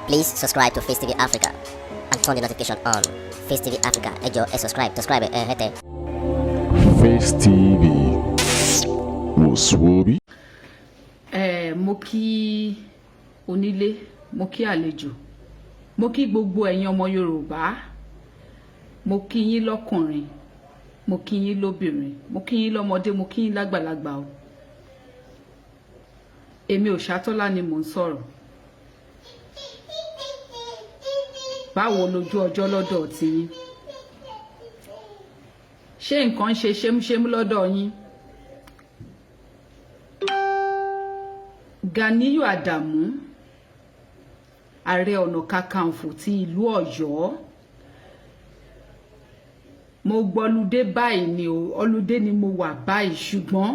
Please subscribe to Face TV Africa and turn the notification on. Face TV Africa, ẹ jọ̀ọ́, ẹ subscribe, subscribe ẹ hẹ́tẹ̀. Face TV wò sùwòbí. Ẹ mo kí onílé, mo kí àlejò, mo kí gbogbo ẹ̀yin ọmọ Yorùbá. Mo kí yín lọ́kùnrin, mo kí yín lóbìnrin, mo kí yín lọ́mọdé, mo kí yín lágbàlagbà o. Èmi ò ṣàtọ́lá ni mò ń sọ̀rọ̀. Báwo lójú ọjọ́ lọ́dọ̀ tiyín? Ṣé nǹkan ṣe ṣémúṣémú lọ́dọ̀ yín? Ganiyu Adamu, Ààrẹ Ọ̀nà Kakanfò ti ìlú Ọ̀yọ́, mo gbọ́ludé báyìí ni o. Ọludé ni mo wà báyìí, ṣùgbọ́n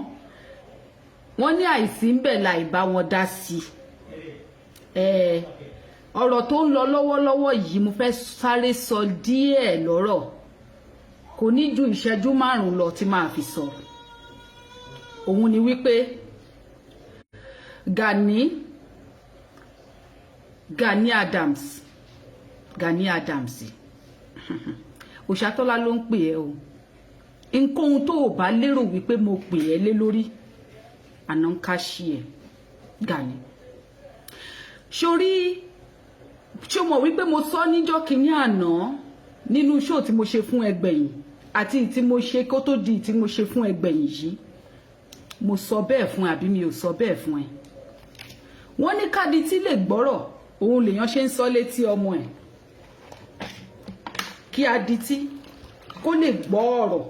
wọ́n ní àìsí ń bẹ̀ láì bá wọn dá sí i. Ọ̀rọ̀ tó ń lọ lọ́wọ́lọ́wọ́ yìí, mo fẹ́ sáré sọ díẹ̀ lọ́rọ̀, kò ní ju ìṣẹ́jú 5 lọ tí màá fi sọ. Òun ni wípé Gani Adams, Gani Adams, Òṣàtọ́lá ló ń pè ẹ́ o. Nǹkan tó o bá lérò wípé mo pè ẹ́ lé lórí àná ń ká sí ẹ. Gani, sórí, ṣé o mọ̀ wípé mo sọ níjọ́ kìíní àná nínú ṣóò tí mo ṣe fún ẹgbẹ̀yìn àti tí mo ṣe kó tó di tí mo ṣe fún ẹgbẹ̀yìn yìí? Mo sọ bẹ́ẹ̀ fún ẹ, àbí mi ò sọ bẹ́ẹ̀ fún ẹ? Wọ́n ní kádi tí lè gbọ́rọ̀, òun lèèyàn ṣe ń sọ létí ọmọ ẹ̀. Kí adití kó lè gbọ́ ọ̀rọ̀,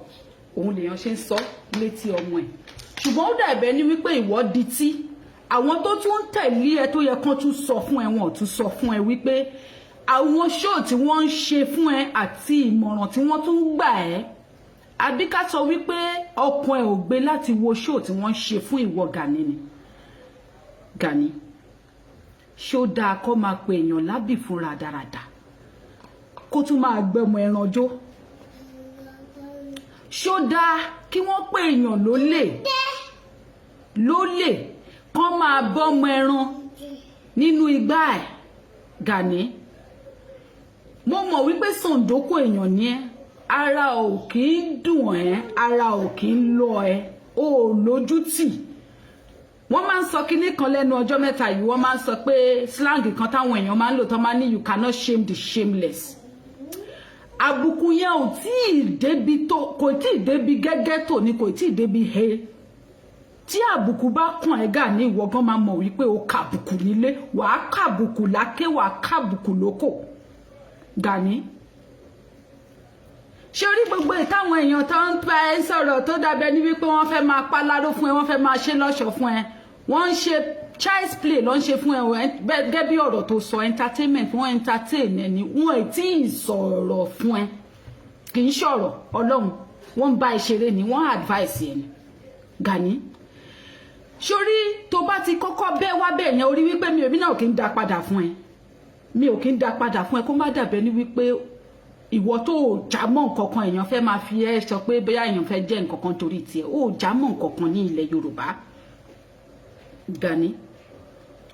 òun lèèyàn ṣe ń sọ létí ọmọ ẹ̀. Ṣùgbọ́n ó dàbẹ̀ ní wípé ìwọ dití, àwọn tó tún ń tẹ̀lé ẹ tó yẹ kán tún sọ fún ẹ, wọn ò tún sọ fún ẹ wípé àwọn ṣóò tí wọ́n ń ṣe fún ẹ àti ìmọ̀ràn tí wọ́n tún ń gbà ẹ́, àbí ká sọ wípé ọkàn ẹ ò gbé láti wo ṣóò tí wọ́n ń ṣe fún ìwọ Gani ni. Gani, ṣó dáa kó máa pe èèyàn lábì fún rádaràdà, kó tún máa gbẹmọ ẹran jó? Ṣó dáa kí wọ́n pe èèyàn lólè lólè, kán máa bọ́mọ ẹran nínú igbá ẹ̀? Gani, mo mọ̀ wípé sàǹdókò èèyàn ni ẹ́. Ara ò kì í dùn ẹ́, ara ò kì í lọ ẹ́, o ò lójú tì. Wọ́n máa ń sọ kinní kan lẹ́nu ọjọ́ mẹ́ta yìí. Wọ́n máa ń sọ pé slang kan táwọn èèyàn máa ń lò tó máa ń ní, "You cannot shame the shameless." Àbùkù yẹn ò tí ì débi tó, kò tí ì débi gẹ́gẹ́ tó ní, kò tí ì débi he. Tí àbùkù bá kàn ẹ́, Gani, ìwọ gan máa mọ̀ wípé o kàbùkù nílé, wàá kàbùkù láké, wàá kàbùkù lóko. Gani, ṣé orí gbogbo ìtàwọn èèyàn tó ń bá ẹ sọ̀rọ̀ tó dábẹ́ ní wípé wọ́n fẹ́ máa pa láró fún ẹ, wọ́n fẹ́ máa ṣe lọ́ṣọ̀ọ́ fún ẹ, wọ́n ń ṣe child's play ló ń ṣe fún ẹ? Gẹ́gẹ́ bí ọ̀rọ̀ tó sọ, entertainment, wọ́n entertain ẹ ni, wọ́n ì tí ì sọ̀rọ̀ fún ẹ. Kì í ṣọ̀rọ̀ Ọlọ́run, wọ́n ń bá ẹ ṣeré ni, wọ́n advice ẹ ni. Gani, sórí tó bá ti kọ́kọ́ bẹ́ wá bẹ́ẹ̀ yẹn, orí wípé mi ò náà kì í dá padà fún ẹ, mi ò kì í dá padà fún ẹ, kó má dàbẹ́ ní wípé ìwọ tó ò já mọ́ nǹkan kan, èèyàn fẹ́ máa fi ẹ́ sọ pé bóyá èèyàn fẹ́ jẹ́ nǹkan kan torí tiẹ̀. Ó já mọ́ nǹkan kan ní ilẹ̀ Yorùbá. Gani,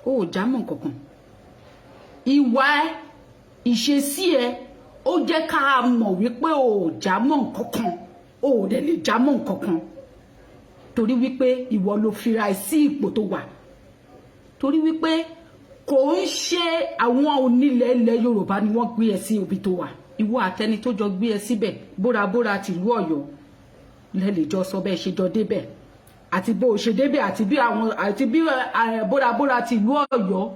ó já mọ́ nǹkan kan. Ìwà ẹ, ìṣesí ẹ, ó jẹ́ ká mọ̀ wípé ó já mọ́ nǹkan kan, ó dẹ̀ lè já mọ́ nǹkan kan, torí wípé ìwọ ló fira ẹ sí ipò tó wà, torí wípé kò ń ṣe àwọn onílẹ̀ ilẹ̀ Yorùbá ni wọ́n gbé ẹ sí ibi tó wà. Ìwọ àtẹni tó jọ gbé ẹ síbẹ̀, bórabóra tìlú Ọ̀yọ́ lẹ lè jọ sọ bẹ́ẹ̀ ṣe jọ débẹ̀, àti bó o ṣe débẹ̀, àti bí àwọn àti bí bórabóra tìlú Ọ̀yọ́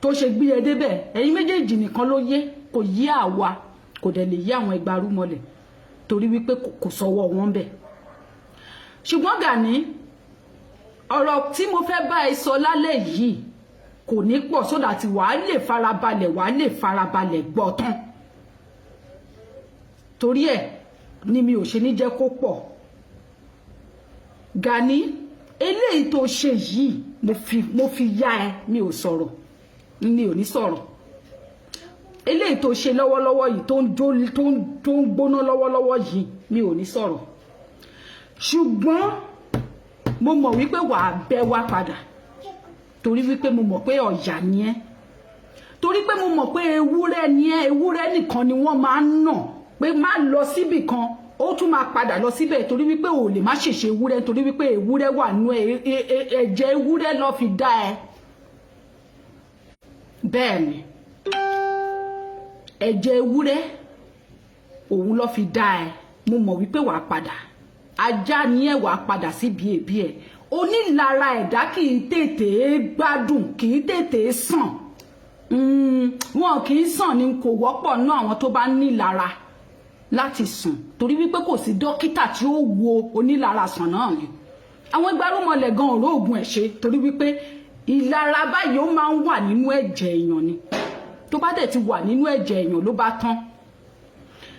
tó ṣe gbé ẹ débẹ̀. Ẹ̀yin méjèèjì nìkan ló yé, kò yé àwa, kò dẹ̀ lè yé àwọn ẹgbàrúmọlẹ̀, torí wípé kò sọ́wọ́ wọn bẹ̀. Ṣùgbọ́n Gani, ọ̀rọ̀ tí mo fẹ́ bá ẹ sọ lálẹ́ yìí kò ní pọ̀, sódà tí wàá lè farabalẹ̀, wàá lè farabalẹ̀ gbọ́ tán. Torí ẹ̀ ni mi ò ṣe ní jẹ́ kó pọ̀. Gani, eléyìí tó ṣe yìí, mo fi yá ẹ, mi ò sọ̀rọ̀, mi ò ní sọ̀rọ̀. Eléyìí tó ṣe lọ́wọ́lọ́wọ́ yìí, tó ń jó, tó ń gbóná lọ́wọ́lọ́wọ́ yìí, mi ò ní sọ̀rọ̀. Ṣùgbọ́n mo mọ̀ wípé wàá bẹ́ wá padà, torí wípé mo mọ̀ pé ọ̀yà ni ẹ́. Torí pé mo mọ̀ pé ewúrẹ́ ni ẹ́. Ewúrẹ́ nìkan ni wọ́n máa ń nà pé má lọ síbì kan, ó tún máa padà lọ síbẹ̀, torí wípé ò lè má ṣèṣe ewúrẹ́, torí wípé ewúrẹ́ wà nú ẹ. Ẹ̀jẹ̀ ewúrẹ́ ló fi dá ẹ. Bẹ́ẹ̀ ni, ẹ̀jẹ̀ ewúrẹ́ òun ló fi dá ẹ. Mo mọ̀ wípé wàá padà, ajá ni ẹ, wàá padà síbi èbí ẹ. Onílara ẹ̀dá kì í tètè gbádùn, kì í tètè sàn. Wọn kì í sàn ni. Kò wọ́pọ̀ náà àwọn tó bá nílara láti sùn, torí wípé kò sí dókítà tí ó wo onílara sàn náà ni. Àwọn ìgbárùmọ̀lẹ̀ gan ọ̀rọ̀ ògùn ẹ̀ ṣe, torí wípé ìlara báyìí, ó máa ń wà nínú ẹ̀jẹ̀ èèyàn ni. Tó bá dẹ̀ ti wà nínú ẹ̀jẹ̀ èèyàn, ló bá tán.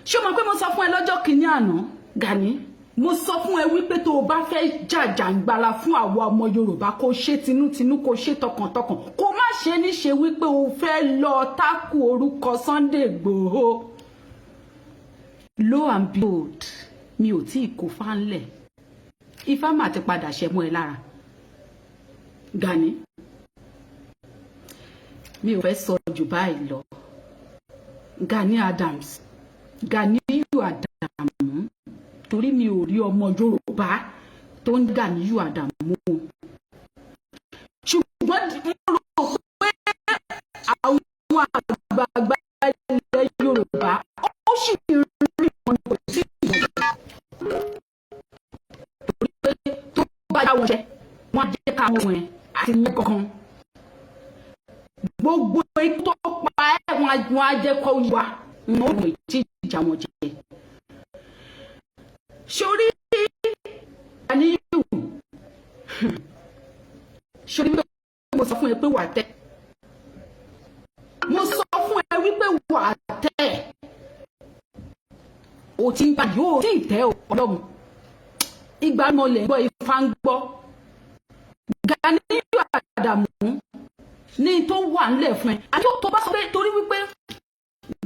Ṣé o mọ̀ pé mo sọ fún ẹ lọ́jọ́ kìíní àná, Gani? Mo sọ fún ẹ wípé tó o bá fẹ́ jàjàǹgbara fún àwa ọmọ Yorùbá, kó ṣe tinútinú, kó ṣe tọkàntọkàn, kó má ṣe níṣe wípé o fẹ́ lọ tákù orúkọ Sunday Igboho. Lo and behold, mi ò tí ì kó fáńlẹ̀, ifá mà ti padà ṣẹ mọ́ ẹ lára. Gani, mi ò fẹ́ sọ jù báyìí lọ. Gani Adams, Ganiyu Adamu, torí mi ò rí ọmọ Yorùbá tó ń Ganiyu Adamu o, ṣùgbọ́n mo rò pé àwọn àgbààgbà ilẹ̀ Yorùbá, ó sì rí wọn, kò sí ìwọ̀n, torí pé tó bá yá wọn jẹ, wọn á jẹ́ ká wọn ẹ̀ àti ní kankan. Gbogbo ikú tó pa ẹ́, wọn á jẹ́ kó wá wọn ò mọ̀ tí ìjà wọn jẹ. Sórí Ganiyu, sórí wípé mo sọ fún ẹ pé wà á tẹ́, mo sọ fún ẹ wípé wà á tẹ́. O ti ń gbà yóò tí ì tẹ́ o. Ọlọ́run ìgbà mọ̀lẹ̀ gbọ́, ifá ń gbọ́. Ganiyu Adamu ní tó wà ńlẹ̀ fún ẹ, àti tó bá sọ pé, torí wípé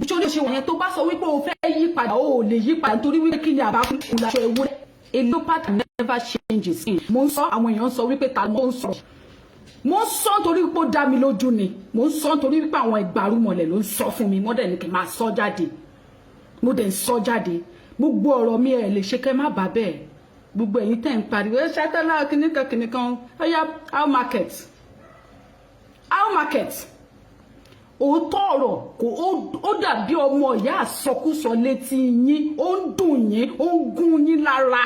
sórí ṣe wọ̀nyẹn, tó bá sọ wípé o fẹ́ yí padà, o ò lè yí padà, nítorí wípé kí ni àbá fún ìlàṣọ ewúrẹ́? A leopard can never change his skin. Mo ń sọ, àwọn èèyàn sọ wípé ta ló ń sọ̀rọ̀. Mo ń sọ nítorí wípé ó dá mi lójú ni. Mo ń sọ nítorí wípé àwọn ìgbàrúmọlẹ̀ ló ń sọ fún mi. Mo dẹ̀ ní kí n máa sọ jáde, mo dẹ̀ ń sọ jáde. Gbogbo ọ̀rọ̀ mi, ẹ̀ lè ṣe kẹ́ má bà bẹ́ẹ̀. Gbogbo ẹ̀yin tẹ́ ń pariwo ẹ ṣàtẹ́lá kìnnìkan kìnnìkan, ó yá, how market, how market. Òótọ́ ọ̀rọ̀ kò ó dàbí ọmọ ìyá àsọkúsọ létí yín, ó ń dùn yín, ó ń gún yín lára.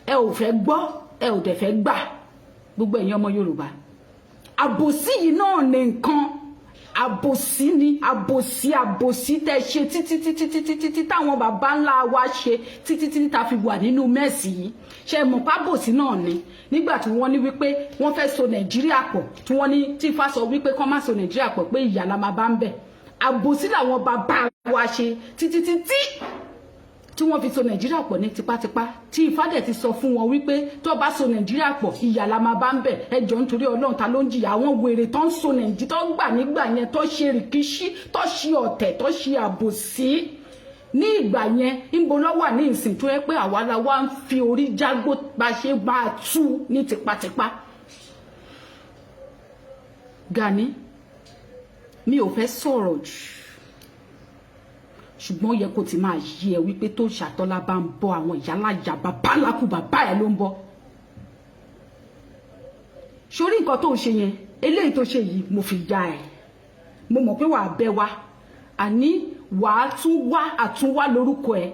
Ẹ ò fẹ́ gbọ́, ẹ ò dẹ̀ fẹ́ gbà. Gbogbo ẹ̀yin ọmọ Yorùbá, àbòsí yìí náà ní nǹkan àbòsí ni. Àbòsí, àbòsí tẹ́ ṣe títí títí títí títí, táwọn bàbá ńlá wa ṣe títí títí, tá fi wà nínú mess yìí. Ṣe mọ̀ pábòsí náà ni nígbà tí wọ́n ní wípé wọ́n fẹ́ so Nàìjíríà pọ̀, tí wọ́n ní tí Ifá sọ wípé kán má so Nàìjíríà pọ̀, pé ìyà la máa bá ń bẹ̀. Àbòsí làwọn bàbá wa ṣe títí títí tí wọ́n fi so Nàìjíríà pọ̀ ní tipátipá, tí Ifá dẹ̀ ti sọ fún wọn wípé tó bá so Nàìjíríà pọ̀, ìyà la máa bá ń bẹ̀. Ẹjọ́, nítorí Ọlọ́run, ta ló ń jìyà? Àwọn wèrè tó ń so Nàìjíríà, tó ń gbà nígbà yẹn, tó ṣe rìkíṣí, tó ṣe ọ̀tẹ̀, tó ṣe àbòsí ní ìgbà yẹn, ńbo ló wà ní ìsìn tó yẹ pé àwa la wá ń fi orí jágbó bá ṣe máa tú ní tipátipá? Gani, mi ò fẹ́ sọ̀rọ̀ jù, ṣùgbọ́n ó yẹ kó ti máa yí ẹ wípé tó ṣàtọ́lá bá ń bọ́, àwọn ìyáláyà bàbá lákù bàbá ẹ ló ń bọ́. Sórí nǹkan tó ń ṣe yẹn, eléyìí tó ṣe yìí, mo fi ya ẹ. Mo mọ̀ pé wàá bẹ́ wa, àní wàá tún wá àtúnwá lórúkọ ẹ.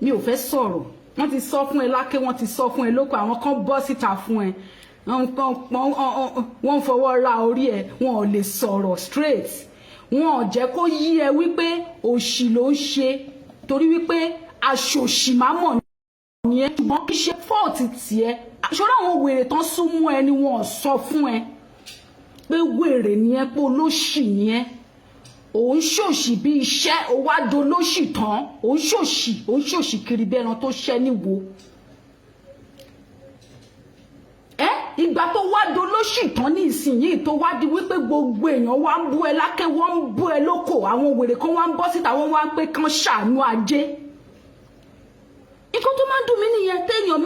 Mi ò fẹ́ sọ̀rọ̀. Wọ́n ti sọ fún ẹ lákè, wọ́n ti sọ fún ẹ lóko, àwọn kan bọ́ síta fún ẹ, wọ́n fọwọ́ ra orí ẹ, wọn ò lè sọ̀rọ̀ straight. Wọn ò jẹ́ kó yí ẹ wípé òṣì ló ń ṣe, torí wípé aṣòṣì má mọ̀ ní ẹ, ṣùgbọ́n kì í ṣe fault tiẹ̀. Ṣọ́ra, àwọn wèrè tán súnmọ́ ẹ ni wọn ò sọ fún ẹ pé wèrè ni ẹ, pé olóṣì ni ẹ. Òun ṣòṣì bí iṣẹ́, ó wá dolóṣì tán, òun ṣòṣì, òun ṣòṣì kiri bí ẹran tó ṣẹ́ níwo ẹ. Ìgbà tó wá dolóṣì tán ní ìsinyìí, tó wá di wípé gbogbo èèyàn wá ń bú ẹ lákẹ́, wọ́n ń bú ẹ lóko, àwọn wèrè kan wá ń bọ́ síta, wọ́n wá ń pé kán ṣàánú ajé. Nǹkan tó máa ń dùn mí nìyẹn. Téèyàn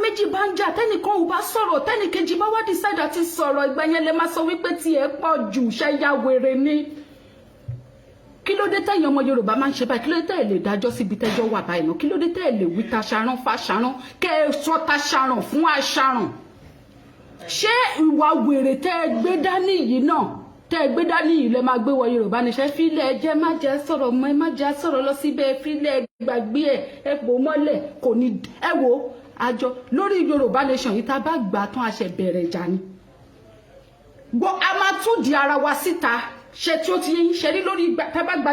méjì bá ń jà, tẹ́nìkan ò bá sọ̀rọ̀, tẹ́nìkejì bá wá decide àti sọ̀rọ̀, ìgbà yẹn lè máa sọ wípé tiẹ̀ pọ̀ jù, ṣẹ́yà wèrè ni. Kí ló dé tẹ̀yin ọmọ Yorùbá máa ń ṣe báyìí? Kí ló dé tẹ́ ẹ̀ lè dájọ́ síbi tẹ́jọ́ wà báyìí náà? Kí ló dé tẹ́ ẹ̀ lè wí taṣaran fáṣaran, kẹ́ ẹ sọ taṣaran fún aṣaran? Ṣé ìwà wèrè tẹ́ ẹ gbé dání yìí náà, tẹ́ ẹ gbé dání yìí, lẹ máa gbé wọ Yorùbá níṣẹ́? Fílẹ̀, ẹ jẹ́ má jẹ́ sọ̀rọ̀ mọ́, ẹ má jẹ́ sọ̀rọ̀ lọ síbẹ̀, fílẹ̀, gbàgbé ẹ, ẹ pò mọ́lẹ̀, kò ní. Ẹ wo àjọ lórí Yorùbá Nation yìí, tá a bá gbà tán, a ṣe bẹ̀rẹ̀ ìjà ni. Gbọ́, a máa tún di ara wa síta. Ṣe tí ó ti yín ṣe rí lórí tá a bá gba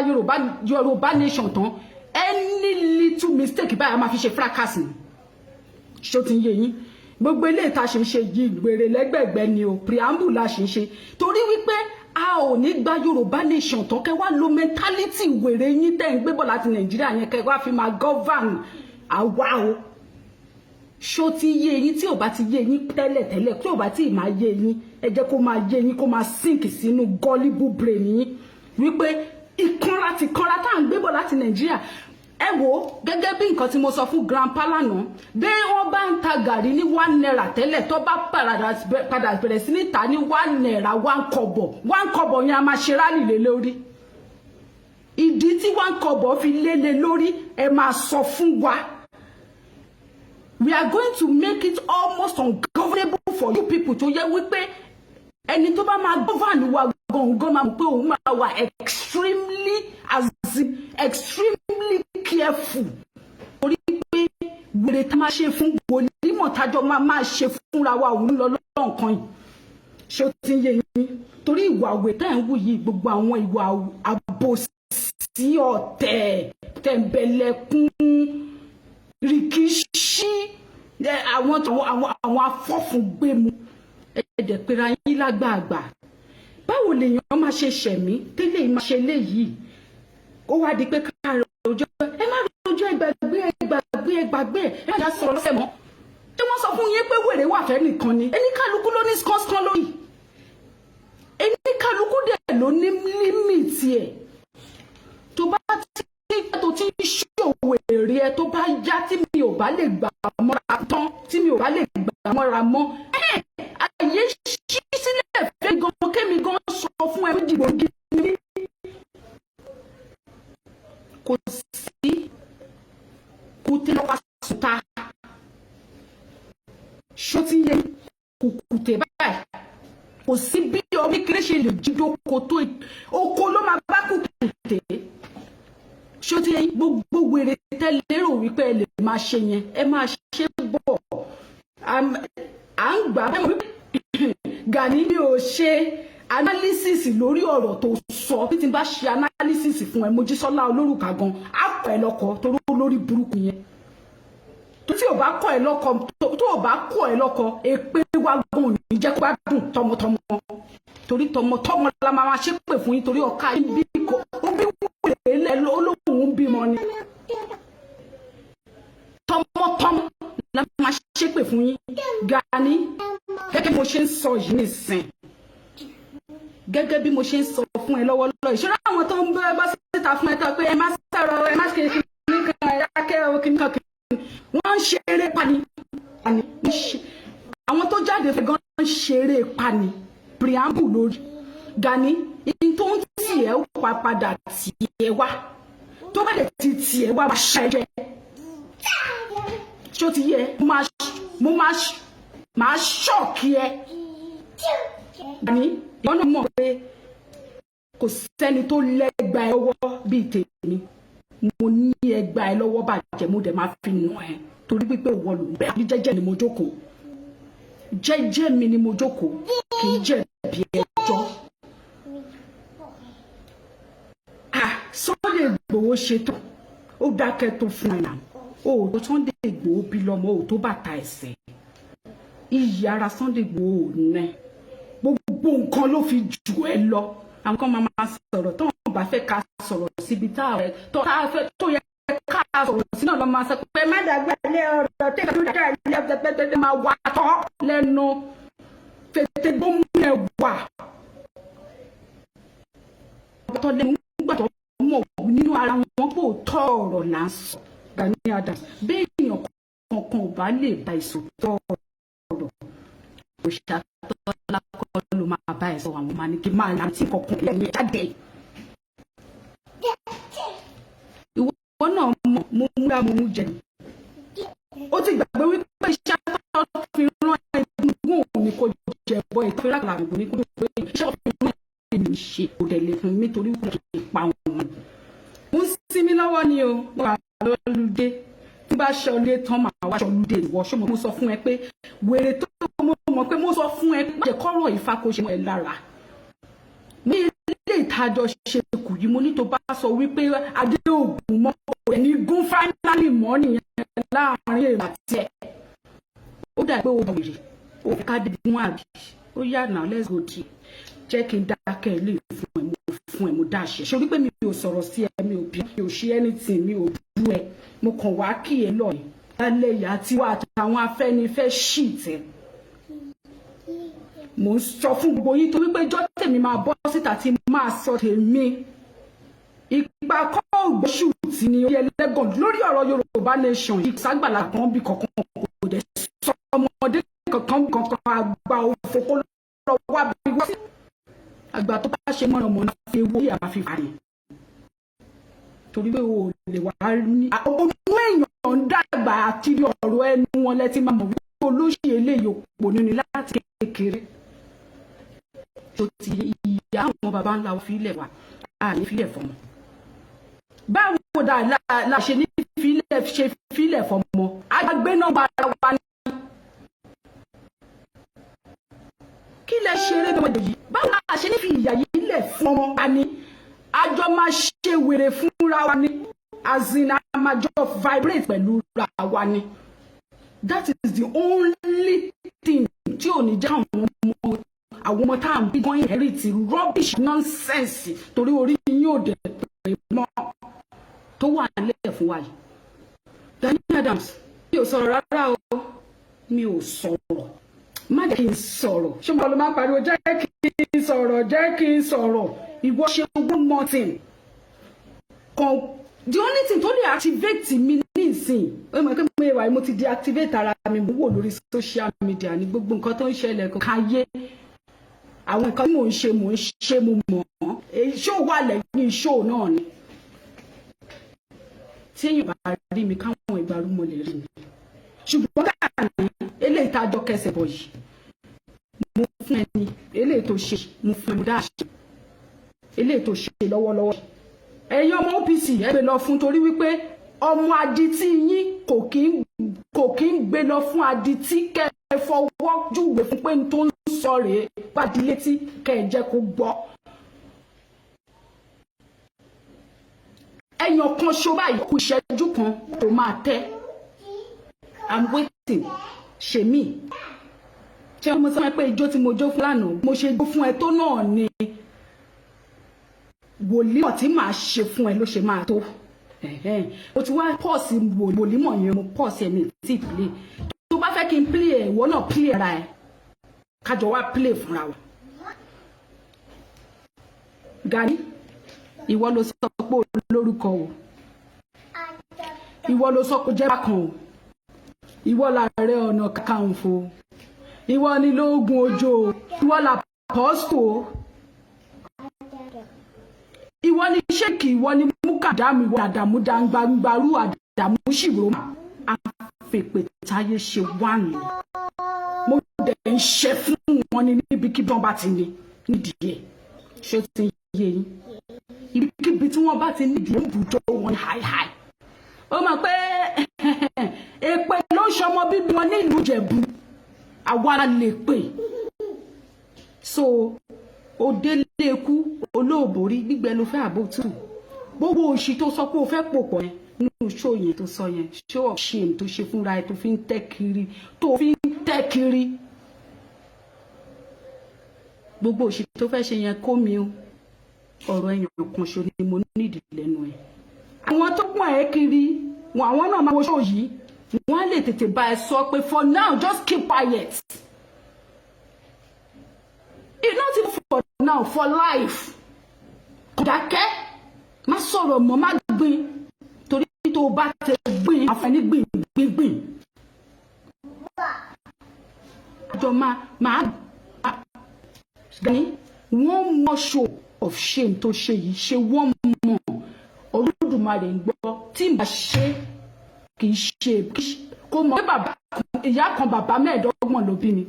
Yorùbá Nation tán, any little mistake báyìí, a máa fi ṣe fracas ni. Ṣé ó ti ń yé yín? Gbogbo eléyìí tá a ṣe ń ṣe yìí, gbèrè lẹ́gbẹ̀gbẹ́ ni o, preamble la ṣe ń ṣe, torí wípé a ò ní gba Yorùbá Nation tán, kẹ́ wá lo mentality wèrè yín tẹ́ ń gbé bọ̀ láti Nàìjíríà yẹn, kẹ́ wá fi máa govern àwa o. Ṣó ti yé yín? Tí ò bá ti yé yín tẹ́lẹ̀tẹ́lẹ̀, tí ò bá tí ì máa yé yín, ẹ jẹ́ kó máa yé yín, kó máa sink sínú gullible brain yín wípé ìkanra ti kanra tá à ń gbé bọ̀ láti Nàìjíríà. Ẹ wo, gẹ́gẹ́ bí nǹkan tí mo sọ fún grandpa lánàá, bí wọ́n bá ń ta gàrí ní ₦1 tẹ́lẹ̀, tó bá padà bẹ̀rẹ̀ sí ní ta ní ₦1 01 kobo, 1 kobo yẹn, a máa ṣe rally lé lórí. Ìdí tí 1 kobo fi lélẹ̀ lórí, ẹ máa sọ fún wa. We are going to make it almost ungovernable for you people, tó yẹ wípé ẹni tó bá máa govern wa gangan máa mọ̀ pé òun máa wà extremely, as in extremely careful, torí pé wèrè tá máa ṣe fún wòlímọ̀ tájọ máa máa ṣe fúnra wa, òun lọ lọ́nkàn yìí. Ṣé ó ti ń yé yín? Torí ìwà àwẹ̀ tẹ́ ń wù yìí, gbogbo àwọn ìwà àbòsí, ọ̀tẹ̀, tẹ̀m̀bẹ̀lẹ̀kún, rìkíṣí, àwọn afọ́fúngbẹ́mu, ẹ̀ẹ́dẹ̀ pera yín lágbààgbà. Báwo lèèyàn máa ṣe ṣẹ̀mí tẹ́lẹ̀ máa ṣe léyìí, ó wá di pé ká rojọ́? Ẹ má rojọ́, ẹ gbàgbé, ẹ gbàgbé, ẹ gbàgbé, ẹ má jà sọ̀rọ̀ lọ́sẹ̀ mọ́. Ṣé wọ́n sọ fún yín pé wèrè wà fẹ́ nìkan ni? Ẹni kálukú ló ní skánskan lórí, ẹni kálukú dẹ̀ ló ní limit ẹ̀. Tó bá ti tó ti ń ṣòwò èrè ẹ, tó bá yá, tí mi ò bá lè gbà mọ́ra tán, tí mi ò bá lè gbà mọ́ra mọ́, àyè ṣí sílẹ̀ fẹ́ gan, kémi gan sọ fún ẹ, dìbò gidi kò sí kùtẹ́ lọ́wọ́ sùtà. Ṣó ti yẹ kùkùtẹ̀ báyìí? Kò sí bí ọmọ kékeré ṣe lè jí dóko tó, oko ló máa bá kùkùtẹ̀. Ṣó ti yẹ? Gbogbo wèrè tẹ́ lérò wípé ẹ lè máa ṣe yẹn, ẹ máa ṣe bọ̀. À ń gbà wípé Gani mi ò ṣe analysis lórí ọ̀rọ̀ tó sọ. Bí tí n bá ṣe analysis fún ẹ, Mojísọ́lá Olórùka gan á kọ́ ẹ lọ́kọ, torí olórí burúkú yẹn, tó tí ò bá kọ́ ẹ lọ́kọ, tó ò bá kọ́ ẹ lọ́kọ, èpè wa gan ò ní jẹ́ kó gbádùn tọmọtọmọ, torí tọmọtọmọ la máa ṣépè fún yín, torí ọ̀ka bí kò ó bí wèrè lẹ olóhùn bímọ ni. Tọmọtọmọ la máa ṣépè fún yín. Gani, gẹ́gẹ́ bí mo ṣe ń sọ yìí nìsín, gẹ́gẹ́ bí mo ṣe ń sọ fún ẹ lọ́wọ́lọ́wọ́, ìṣòro àwọn tó ń bẹ́ bọ́ síta fún ẹ tó pé ẹ má sọ̀rọ̀, ẹ má ṣe kíní kan, ẹ dákẹ́ o, kíní kan kíní, wọ́n ń ṣeré pani. Àwọn tó jáde fẹ́ gan ń ṣeré pani. Preamble lórí Gani in tó ń tì ẹ́ pa padà tì ẹ́ wá, tó bá dẹ̀ ti tì ẹ́ wá, máa ṣẹ́jẹ́. Ṣó ti yẹ? Mo máa shock ẹ. Gani, ìwọ náà mọ̀ pé kò sẹ́ni tó lẹ́gba ẹ lọ́wọ́ bíi tèmi. Mo ní ẹgba ẹ lọ́wọ́ bàjẹ́, mo dẹ̀ máa fi nà ẹ́, torí pípé ìwọ ló ń bẹ́ ní. Jẹ́jẹ́ ni mo jókòó, jẹ́jẹ́ mi ni mo jókòó, kì í jẹ̀bi ẹjọ́. Ah, Sunday Igboho ṣetán, ó dákẹ́ tó fún ẹ̀ náà. O ò tó Sunday Igboho bí lọ́mọ, o ò tó bàtà ẹsẹ̀. Iyì ara Sunday Igboho ò nẹ́, gbogbo nǹkan ló fi jù ẹ lọ. Àwọn kan máa máa sọ̀rọ̀ tó wọn bá fẹ́ ká sọ̀rọ̀ síbi tá a fẹ́ tó yẹ ká sọ̀rọ̀ sí náà lọ́ máa sọ pé má dàgbà lé ọ̀rọ̀ tẹ́lẹ̀ tó dàgbà lé ọ̀rọ̀, máa wà tọ́ lẹ́nu fètè gbóhùn ẹ̀ wà tọ́ lẹ́nu gbàtọ́ mọ̀ nínú ara wọn kò tọ́ ọ̀rọ̀ là ń sọ. Gani Adams, béèyàn kankan ò bá lè bá ìsòtọ́ ọ̀rọ̀, Òṣàtọ́lá kọ́ ló máa bá ẹ̀ sọ. Àwọn máa ní kí máa rántí kankan lẹ́nu jáde. Ìwọ náà mọ̀, mo múra, mo mú jẹ. Ó ti gbàgbé wípé iṣẹ́ tó fi rán ẹgbẹ́ òun ni kò jẹ bọ́ ìtọ́jú àgbò ní kó tó iṣẹ́ tó fi rán ẹ̀mí ṣe kò dẹ̀ lè fún mi torí kò kì í pa òun. Mo ń sinmi lọ́wọ́ ni o, mo wà lọ́lùdé. Tí bá ṣọlé tán, máa wá ṣọlúdé. Ìwọ ṣé mo sọ fún ẹ pé wèrè tó mo mọ̀ pé mo sọ fún ẹ, má jẹ́ kọ́rọ̀ Ifá kó ṣe mọ́ ẹ lára ní ilé ìtajọ ṣe kù yìí. Mo ní tó bá sọ wípé adé ògùn mọ́ ẹ̀ ní gún finally mọ́ nìyẹn láàrin èèmà àti ẹ̀. Ó dà pé ó wèrè, ó fẹ́ ká dé gún àbí. Ó yá now, let's go there. Jẹ́ kí n dákẹ́ ilé fún ẹ. Mo fún ẹ, mo dáṣẹ ṣe orí pé mi ò sọ̀rọ̀ sí ẹ, mi ò bí, mi ò ṣe anything, mi ò bú ẹ. Mo kàn wá kí ẹ lọ ní lálẹ́ ìyá tí wàá àtàwọn afẹ́nifẹ́ ṣì tẹ. Mo ń sọ fún gbogbo yín torí pé jọ́ tèmi máa bọ́ síta tí máa sọ tèmi. Ipa kọ́ ògbóṣù tí ni orí ẹlẹ́gàn lórí ọ̀rọ̀ Yorùbá Nation yìí. Ságbàlá kan bí kankan kò dẹ̀ sọ ọmọdé kankan kankan, àgbà òfò kó lọ wá bí wá sí. Àgbà tó bá ṣe mọ̀nàmọ́ná fi ewu yà máa fi fà ní torí pé o lè wá ní ọmọ èèyàn ń dàgbà àti ọ̀rọ̀ ẹnu wọn lẹ́tí máa mọ̀ wípé olóṣì eléyìí òpó nínú láti kékeré tó ti ìyá àwọn baba ńlá filẹ̀ wa a ní filẹ̀ fọmọ. Báwo dà la ṣe ní filẹ̀ ṣe filẹ̀ fọmọ? Àgbẹ̀ náà bá ara wa ní. Kí lẹ ṣeré lọ́mọdé yìí? Báwo la ṣe ní fi ìyà yìí lẹ̀ fún ọmọ wa ni? Àjọ máa ṣe wèrè fúnra wa ni, as in a máa jọ vibrate pẹ̀lú ra wa ni. That is the only thing tí ò ní jẹ́ àwọn ọmọ tá à ń bí gan inherit rubbish, nonsense, torí orí yín ò dẹ̀ pé mọ́ tó wà nílẹ̀ fún wa yìí. Gani Adams, mi ò sọ̀rọ̀ rárá o, mi ò sọ̀rọ̀. Má jẹ́ kí n sọ̀rọ̀. Ṣé mo lọ máa pariwo, "Jẹ́ kí n sọ̀rọ̀, jẹ́ kí n sọ̀rọ̀"? Ìwọ ṣe one more thing kan. The only thing tó lè activate mi nísìn, ó mọ̀ pé mo wà, mo ti deactivate ara mi. Mo wò lórí social media ní gbogbo nǹkan tó ń ṣẹlẹ̀ káyé. Àwọn nǹkan tí mò ń ṣe, mò ń ṣe, mo mọ̀ ọ́n. Èyí ṣó wà lẹ́yìn ṣó náà ni tí èèyàn bá rí mi káwọn ìgbàrúmọ lè rí mi. Ṣùgbọ́n káàní eléyìí tá a jọ kẹsẹ̀ bọ̀ yìí, mo fún ẹni eléyìí tó ṣe, mo fún ẹni dáṣe eléyìí tó ṣe lọ́wọ́lọ́wọ́. Ẹ̀yin ọmọ OPC, ẹ gbé lọ fún torí wípé ọmọ adití yín kò kí ń gbé lọ fún adití. Kẹ́ ẹ fọwọ́ júwe fún pé n tó ń sọ rèé pàdé létí, kẹ́ ẹ jẹ́ kó gbọ́. Ẹyàn kan ṣo báyìí kù ìṣẹ́jú kan tó máa tẹ́. I'm waiting. Ṣe mí, ṣé mo sọ pé ijó tí mo jó fún lánàá, mo ṣe jó fún ẹ tó náà ni wòlímọ̀ tí màá ṣe fún ẹ ló ṣe máa tó. Mo ti wá pause wòlímọ̀ yẹn, mo pause ẹ̀, mi tí play. Tó bá fẹ́ kí n play ẹ̀, ìwọ náà play ara ẹ̀, kájọ wá play fúnra wa. Gani, ìwọ ló sọ pé o lórúkọ o, ìwọ ló sọ pé jẹ́ bákan o, ìwọ làárẹ̀ ọ̀nà kakanfò, ìwọ ni lóògùn ojo o, ìwọ là pọ́stò o, ìwọ ni ṣéèkì, ìwọ ni múkàdámù, ìwọ àdàmú dàgbàgbàrú àdàmú ṣìrò àfèpè táyé ṣe wà ní. Mo dẹ̀ ń ṣe fún wọn ní níbikíbi wọn bá ti ní nídìí ẹ̀. Ṣé ó ti ń yé yín? Ibikíbi tí wọ́n bá ti nídìí ẹ̀ ń bùjọ wọn háìháì. Ó mọ̀ pé èpè ló ń ṣọmọ bíbí wọn nílùú Ìjẹ̀bú, àwa lè pè. So òdélé ikú olóòbórí gbígbẹ ló fẹ́ àbò tù. Gbogbo òṣì tó sọ pé o fẹ́ pòpọ̀ yẹn nínú show yẹn tó sọ yẹn, show of shame tó ṣe fúnra ẹ, tó fi ń tẹ́ kiri, tó fi ń tẹ́ kiri, gbogbo òṣì tó fẹ́ ṣe yẹn, kó mi o. Ọ̀rọ̀ ẹ̀yàn kan ṣo ni mo nídìí lẹ́nu ẹ̀. Àwọn tó pọ̀n ẹ́ kiri wọn, àwọn náà máa wo show yìí, wọ́n á lè tètè bá ẹ sọ pé for now, just keep quiet. It not even for now, for life. Kò dákẹ́, má sọ̀rọ̀ mọ́, má gbin, torí tó Tó bá ti gbìn àfẹní gbìn gbìn gbìn. Àjọ máa máa Gani, one more show of shame tó ṣe yìí, ṣe one more, Olódùmarè ń gbọ́, tí màá ṣe kì í ṣe kó mọ̀ pé bàbá ìyá kan, bàbá 25 ló bí mi.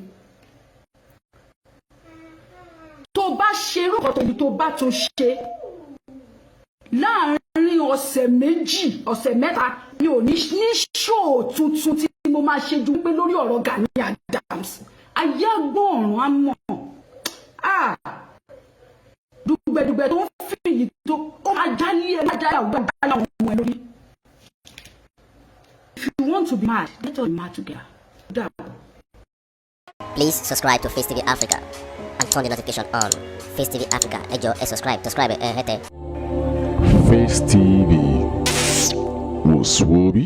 Tó bá ṣe irú nǹkan tó yìí, tó bá tún ṣe láàárín ọ̀sẹ̀ 2, ọ̀sẹ̀ 3, mi ò ní ní show tuntun tí mo máa ṣe ju pé lórí ọ̀rọ̀ Gani Adams, ayé àgbọ̀n ọ̀run á mọ̀. Ah, dùgbẹ̀dùgbẹ̀ tó ń fi yìí tó ó máa jálé ẹ, máa jálé àwọn jálé àwọn ọmọ ẹ lórí. If you want to be mad, let us be mad together. Dàbọ̀. Please subscribe to Face TV Africa and turn the notification on. Face TV Africa, ẹ jọ̀ọ́, ẹ subscribe, subscribe ẹ hẹ́tẹ̀. Face TV was Swoby.